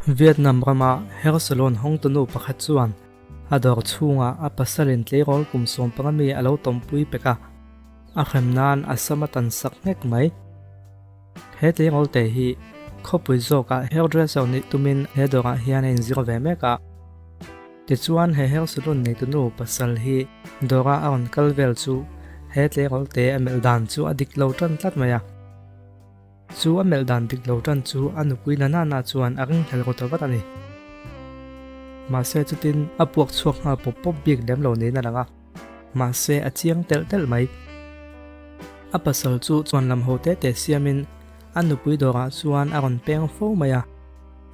Vietnam rama hair salon hawngtunu pakhat chuan a dawr chhungah a pasalin tleirawl kum 15 mi a lo tawmpui pek a, a hrem nan a sam a tan sak nghek mai. He tleirawl te hi khawpui zawkah hairdresser nih tumin he dawrah hian a inzir ve mek a. Tichuan he hair salon neitunu pasal hi dawra a rawn kal vel chu he tleirawl te a melh dan chu a dik lo tan tlat mai a. Chu a melh dan dik lo tan chu a nupui na nana chuan a ringhlel ru ta vat a ni. Mahse chutin a puak chhuak nghal pawp pawp bik lem lo niin a lang a. Mahse a chiang telh telh mai. A pasal chu chuan lam ho te te siamin a nupui dawrah chuan a rawn peng fo mai a.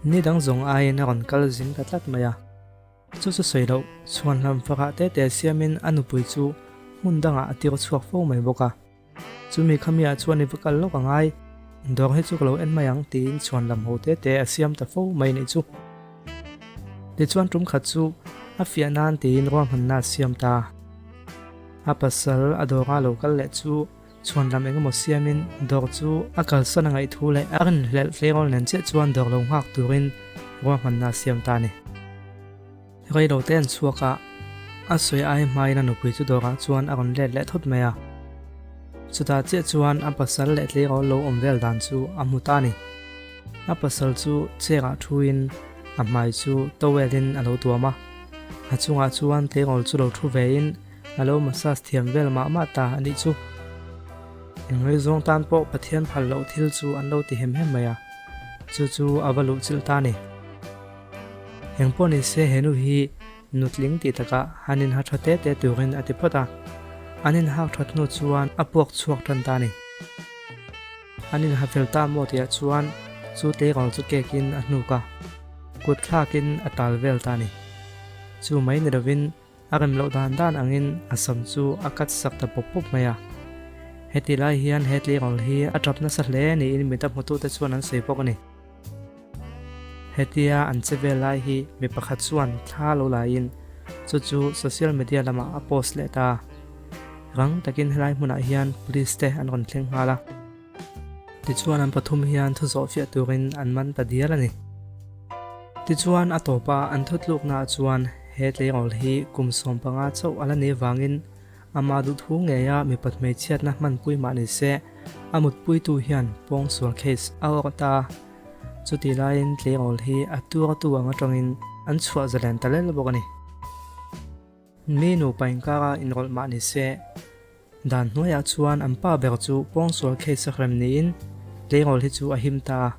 Ni dang zawng aiin a rawn kal zing ta tlat mai a. Chu chu sawi loh, chhuan hlam fakah te te siamin a nupui chu hmun dangah a tir chhuak fo mai bawk a. Chumi khamiah chuan i va kal lawk a ngai, dawr hi chu ka lo en mai ang tiin chhuan lam ho te te a siam ta fo mai nih chu. Tichuan tum khat chu a fiah nan tiin ruahmanna a siam ta. A pasal a dawra lo kal leh chu chhuan lam eng emaw siamin dawr chu a kalsan a ngaih thu leh a rinhlelh tleirawl nen chiah chuan dawr lo nghak turin ruahmanna a siam ta a ni. Rei lo te an chhuak a, a sawi ai hmain a nupui chu dawrah chuan a rawn let leh thut mai a. Chutah chiah chuan a pasal leh tleirawl lo awm vel dan chu a hmu ta a ni. A pasal chu chair-ah thuin a hmai chu towel-in a lo tuam a, a chungah chuan tleirawl chu lo thu vein a lo massage thiam vel mah mah ta a nih chu. Engngei zawng tan pawh Pathian phal loh thil chu an lo ti hem hem mai a, chu chu a va luhchilh ta a ni. Eng pawh ni se he nu hi nutling tih takah han inha tha te te turin a ti phawt a, an inhak that hnu chuan a puak chhuak tan ta a ni. An inha fel ta maw tihah chuan chu tleirawl chu kekin a hnuk a, kut thlakin a tal vel ta a ni. Chu mai ni lovin A rem loh dan dan angin a sam chu a cut sak ta pawp pawp mai a. Heti lai hian he tleirawl hi a tap nasa hle niin mita hmutute chuan an sawi bawk a ni. Hetia an che vel lai hi mi pakhat chuan thla lo laiin chu chu social media lamah a post leh ta. Rang takin helai hmunah hian police te an rawn thleng nghal a. Tichuan an pathum hian thu zawhfiah turin an man ta dial a ni. Tichuan a tawpa an thutluknaah chuan he tleirawl hi kum 15 chauh a la ni vangin amah duhthu ngeia mipat hmeichhiatna hmanpui mah ni se a mutpuitu hian pawngsual case a awrh ta. Chutih laiin tleirawl hi a tuartu ang atangin an chhuah zalen ta lel bawk a ni. Mi nupa inkara inrawlh mah ni se Dan hnuaiah chuan an pa ber chu pawngsual case a hrem niin tleirawl hi chu a him ta a.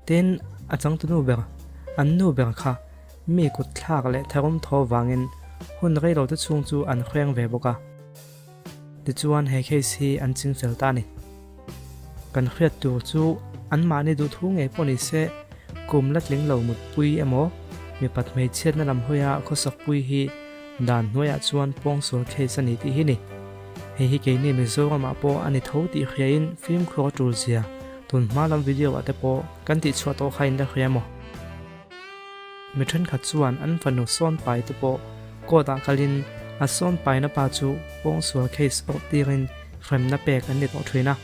Tin, a changtunu ber, an nu ber kha mi kut thlak leh tharum thaw vangin hun reilo te chhung chu an hreng ve bawk a. Tichuan he case hi an ching fel ta a ni. Kan hriat tur chu anmahni duhthu ngei pawh ni se kum la tling lo mutpui emaw mipat hmeichhiatna lam hawia khawsakpui hi Dan hnuaiah chuan pawngsual case a ni tih hi ni. Hei hi keini Mizoramah pawh a ni tho tih hriain fimkhur a tul zia tun hma lam video ah te pawh kan tihchhuah tawh kha in la hria maw? Mi thenkhat chuan an fanu sawn pai te pawh court ah kalin a sawn paina pa chu pawngsual case awrh tirin hremna pek an ni tawh thin a,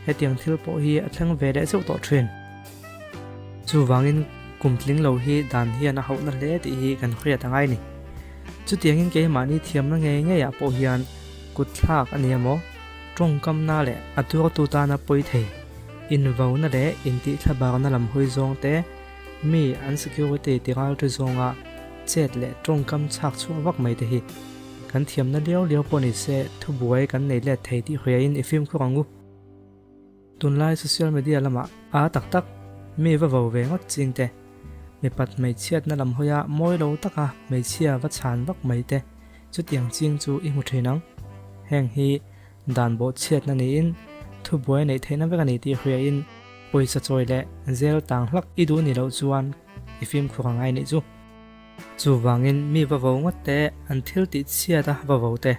hetiang thil pawh hi a thleng ve leh zeuh tawh thin. Chuvangin kum tling lo hi dan hian a hauhna hle tih hi kan hriat a ngai ni. Chutiangin keimahni thiamna ngei ngeiah pawh hian kut thlak a ni emaw, tawngkamna leh a tuartu tana pawi thei, invauna leh intihthlabarna lam hawi zawng te, mi an security ti ralṭi zawnga chet leh tawngkam chhak chhuah vak mai te hi kan thiamna liau liau pawh ni se thubuai kan nei let thei tih hriain i fimkhur ang u. Tunlai social media lamah a tak tak mi va vo ve ngawt ching te, mipat hmeichhiatna lam hawia mawi lo taka hmeichhia va chhan vak mai te chutiang ching chu i hmu thin ang. Heng hi dan bawhchhiatna niin thubuai neih theihna vek a ni tih hriain pawisa chawi leh zel tang hlak i duh ni loh chuan i fimkhur a ngai nih chu. Chuvangin mi va vo ngawt te, an thil tih chhiat a va vo te,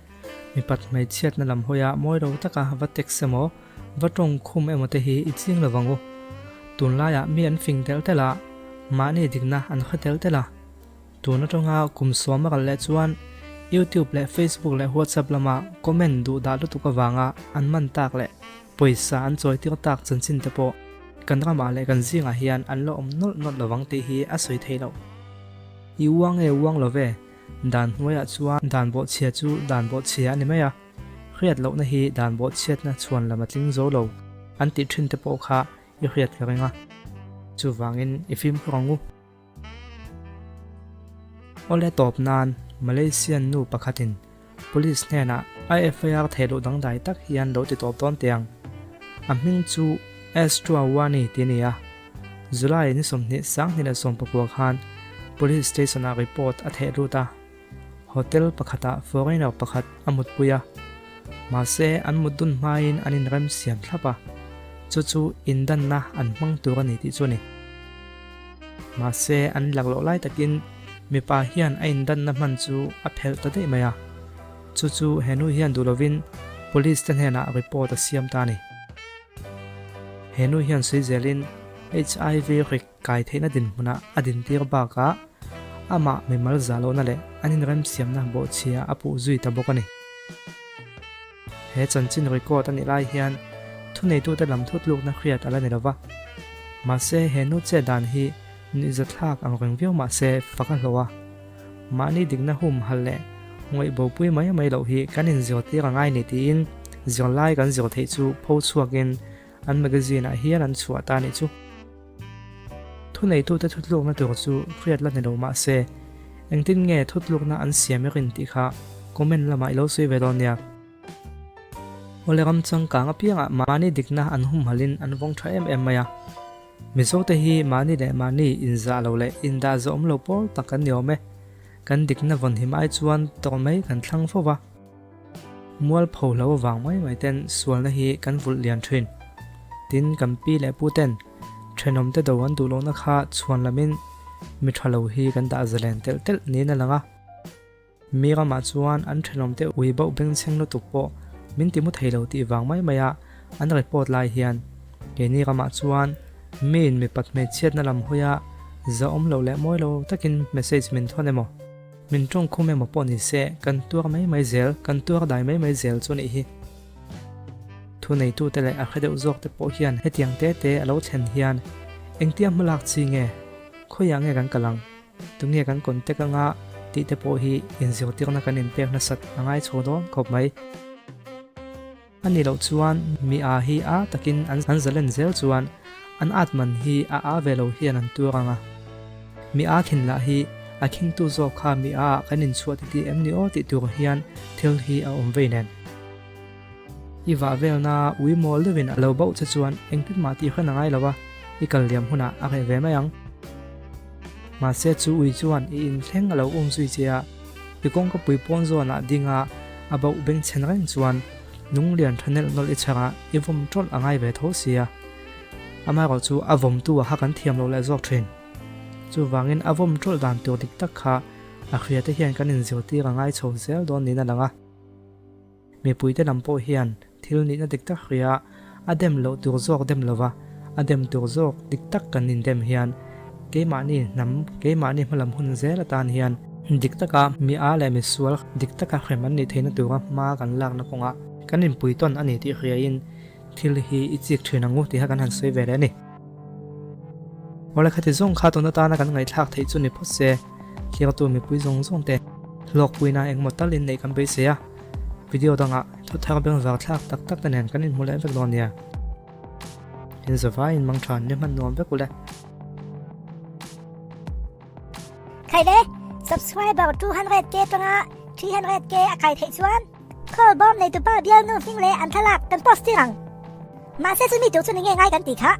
mipat hmeichhiatna lam hawia mawi lo taka va text emaw, va tawng khum emaw te hi i ching lo vang u. Tunlaiah mi an fing tel tel a, mahni dikna an hre tel tel a. Tun atanga kum 10 a kal leh chuan YouTube leh Facebook leh WhatsApp lama comment duh dah lutuk avanga an man tak leh pawisa an chawi tir tak chanchin te pawh kan ramah leh kan zingah hian an la awm nawlh nawlh lovang tih hi a sawi theih loh. I uang e uang lo ve, dan hnuaiah chuan dan bawhchhia chu dan bawhchhia a ni mai a, hriat lohna hi dan bawhchhiatna chhuan lam a tling zo lo an tih thin te pawh kha i hriat ka ring a, chuvangin i fimkhur ang u. Awle tawp nan Malaysian nu pakhatin Police hnenah a FIR theihloh dangdai tak hian lo ti tawp dawn teh ang. A hming chu Astra Wani tih a ni a, July ni 29 19 khan Police Station-ah report a theh lut a, hotel pakhatah foreigner pakhat a mutpui a, mahse an mut dun hmain an inrem siam thlap a, chu chu indanna an hmang tur a ni tih chu a ni. Mahse an laklawh lai takin mipa hian a indanna hman chu a phelh ta daih mai a, chu chu he nu hian duh lovin police te hnenah report a siam ta a ni. He nu hian sawi zelin HIV rik kai theihna dinhmunah a dintir bakah amah mimal zah lohna leh an inremsiamna bawhchhia a puh zui ta bawk a ni. He chanchin record a nih lai hian thuneitute lam thutlukna hriat a la ni lo va. Mahse he nu chet dan hi nuihzathlak ang reng viau mah se fak a hlawh a. Mahni dikna humhalh leh ngawih bopui mai mai loh hi kan inzirtir a ngai ni tiin zirlai kan zir theih chu pho chhuakin an magazine ah hian an chhuah ta a nih chu. Thuneitute thutlukna tur chu hriat la ni lo mah se, engtin nge thutlukna an siam i rin tih kha comment lamah i lo sawi ve dawn nia. Awle ram changkang apiangah mahni dikna an humhalhin an vawng tha em em mai a. Mizote hi mahni leh mahni inzah lo leh indah zawh awm lo pawl tak kan ni awm e. Kan dikna vawnhim ai chuan tawrh mai kan thlang fo va. Mualpho hlo avang mai mai ten sualna hi kan vulh lian thin. Tin, kan pi leh pu ten thenawmte do an duh lohna kha chhuan lamin mi tha lo hi kan dah zalen telh telh niin a lang a. Mi ramah chuan an thenawmte ui bauh bengchheng lutuk pawh min ti mu thei lo tih vang mai maia an report lai hian keini ramah chuan miin mipat hmeichhiatna lam hawia zahawm loh leh mawi lo takin message min thawn emaw? Min tawngkhum emaw pawh ni se, kan tuar mai mai zel, kan tuar dai mai mai zel chu a nih hi. Thuneitute leh a hre deuh zawk te pawh hian hetiang te te a lo thlen hian engtia hma lak chi nge, khawiah nge kan kal ang, tunge kan contact anga tih te pawh hi inzirtirna kan inpek nasat a ngai chho dawn khawp mai. A nih loh chuan mi aa hi aa takin an zalen zel chuan an at man hi a aa ve lo hian an tuar ang a. Mi aa khin lah hi a khingtu zawk kha mi aa ah kan inchhuah titi em ni aw tih tur hian thil hi a awm vei nen. I vah velna ui mawl deuhin a lo bauh che chuan engtin mah tih hran a ngai lo a, i kal liam hunah a reh ve mai ang. Mahse chu ui chuan i inthleng a lo um zui che a. I kawngka pui pawn zawnah dinga a bauh bengchhen reng chuan lunglian tha nelh nawlh i chhar a, i vawm tawlh a ngai ve tho sia. Amaherawh chu a vawmtu a kha kan thiam lo leh zawk thin. Chuvangin a vawm tawlh dan tur dik tak kha a hriate hian kan inzirtir a ngai chho zel dawn niin a lang a. Mipuite lam pawh hian thil nihna dik tak hria a dem loh tur zawk dem lova a dem tur zawk dik tak kan indem hian keimahni hnam, keimahni hmalam hun zel atan hian dik taka mi a leh mi sual dik taka hrem an nih theihna tura hma kan lakna kawngah kan inpui tawn a ni tih hriain thil hi i chik thin ang u tih kha kan han sawi ve leh a ni. Awle khati zawng kha tun atana kan ngaihthlak theih chu ni phawt se, thliartu mipui zawng zawng te hlawkpuina engemaw tal inneih kan beisei a. Video dangah thu thar bengvar thlak tak tak te nen kan inhmu leh vek dawn nia. Inzavaiin mang tha ni hman nuam vek ule. Khai le, subscriber 200k tanga 300k a kai theih chuan call bawm neitupa bialnu hming leh an thlalak kan post tir ang. Mahse chumi tur chu ni nge ngai kan tih kha.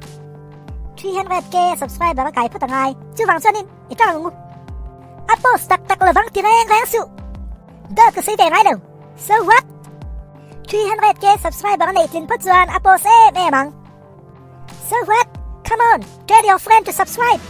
300k subscriber a kai phawt a ngai, chuvang chuanin i tang ang u. A post tak tak lovang ti reng reng suh. Dawt ka sawi ve ngai lo. So what? 300k subscriber a neih tlin phawt chuan a post em em ang. So what? Come on, tell your friend to subscribe.